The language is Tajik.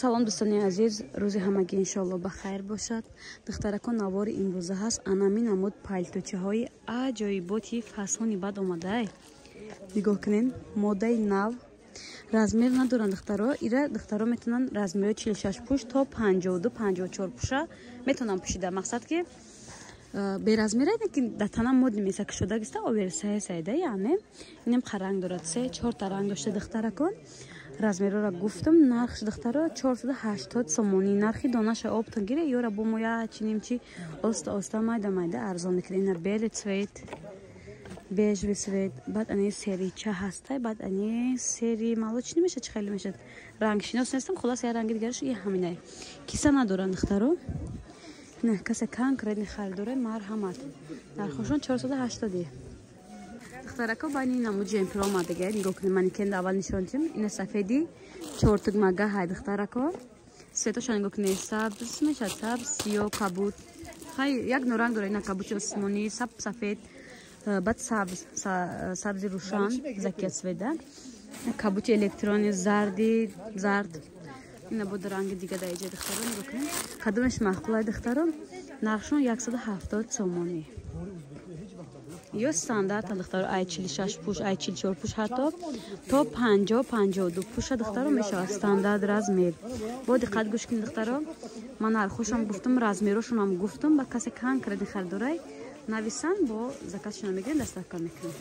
Салом, дӯстони азиз, рӯзи ҳамагӣ иншоалло ба хайр бошад. Духтаракон, навори имрӯза ҳаст анами намуд палточаҳои аҷоиботи фасони бад омадай. Нигоҳ кунед, модаи нав, размер надоранд, духтаро. Ира духтаро метавонанд размерҳои 46 пуш то 52, 54 пуша метавонанд пӯшида. Мақсад ки беразмера, ки дар тана мод немеса, кушодагиста, оверсайз айда. Яъне инам ранг дорад, се чорта ранг дошта, духтаракон. Размерора гуфтам, нархш, духтаро, 480 сомонӣ. Нархи донаша оптон гире ёра бо моя чиним чи оста оста майда майда арзон мекунем. Ина белый цвет, бежевый цвет, баъд ани серича ҳастай, баъд ани серый молочный мешад, чи хеле мешад, рангшинос нестам. Хулас, я ранги дигараш и ҳаминай. Киса надоранд, духтаро. Не касе конкретный харидоре, марҳамат. Нархошон 480. Духтарако, байни намуд джемпер омадага. Нигоҳ кунед, манекенда аввал нишон дидем. Ина сафеди чортугмага ҳай, духтарако. Цветоша нигоҳ кунед, сабз мешад, сабз, сиё, кабуд, хай як норанг дора. Ина кабуди осмонӣ, саб, сафед, баъд сабз, сабзи рӯшан, закия цвета, кабути электрони, зарди зард. Ина буд ранги дига дар иҷа. Духтаро, нигоҳ кунед, кадомеш маъқулай, духтаро? Нархшон 170 сомонӣ. Ё стандарта, духтаро, ай 46 пуш, ай 44 пуш, ҳатто то 50, 52 пуша, духтаро, мешавад стандарт размер. Бо диққат гӯш кунед, духтаро, ман нархошам гуфтам, размерошонам гуфтам. Ба касе конкретный харидорай, нависан, бо заказшона мегирем, доставка мекунем.